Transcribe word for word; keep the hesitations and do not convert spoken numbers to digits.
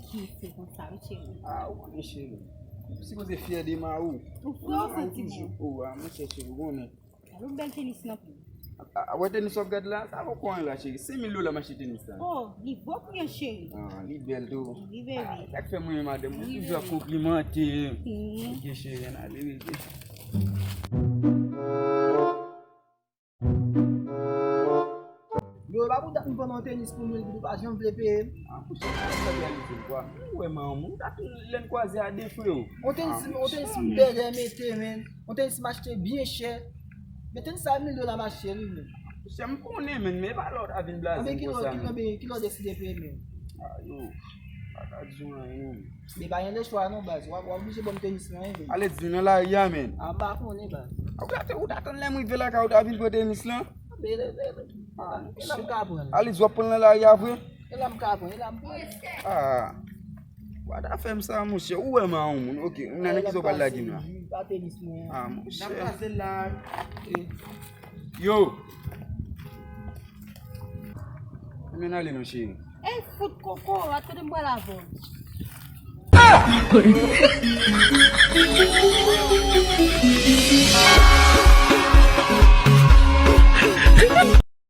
Ki se konsa, wi, cheri. Ah, ou konnen, cheri. Ou sipoze fyè de mari w. Ou frè w santi bon. Oh, ah, monchè, cheri, ou konnen. Gade yon bèl tenis nan pye. Ah, wè tenis w ap gad la, sa poko anyen la, cheri. Senk mil dola m achte tenis la. Oh, li vo pou yon cheri. Ah, li bèl tou. Wi, bebe. Sa k fè mwen, madanm, ou Wi, toujou ap bebe. Konplimante. Wi. Ok, cheri, ann ale, bebe. Yo, e pa pou dat m vann yon tenis pou mwen, epi ou pa janm vle peye m. Ah, monchè, sa reyalize m, kwa. Ou wè, manman, ou ta tou lè n kwaze a de, freo. Yon tenis, yon tenis m bègè mete, men. Yon tenis m achte byen chè. Men tenis sa, mil dola m achte li, men. Monchè, m konnen, men, men pa lè w ta vin blaze Anben m ki lè, konsa, ki men. lè, ki lè w deside peye m, men. Ah, yo, pa ka di w anyen, non. Men pa gen lechwa, non, baz. W ap, w ap oblije ban m tenis mwen, men. Ale di nan lari a, men. A, m pa konnen, baz. Ou ta, ou ta tann lè m rive lakay ou ta vin pran tenis lan. Men, men, men, men, e la m ka pran. Ale di w ap pran l nan lari a vre. E la m ka pran, e la m pran. Ah. Wa ta fè m sa, monchè. Ou wè m a yon moun. Ok, nan ki sa w pral lage m la? Pa tenis mwen. Ah, monchè. N ap pase la. Yo. Men ale non, cheri. Ey, fout koko, a tande m pral avè w.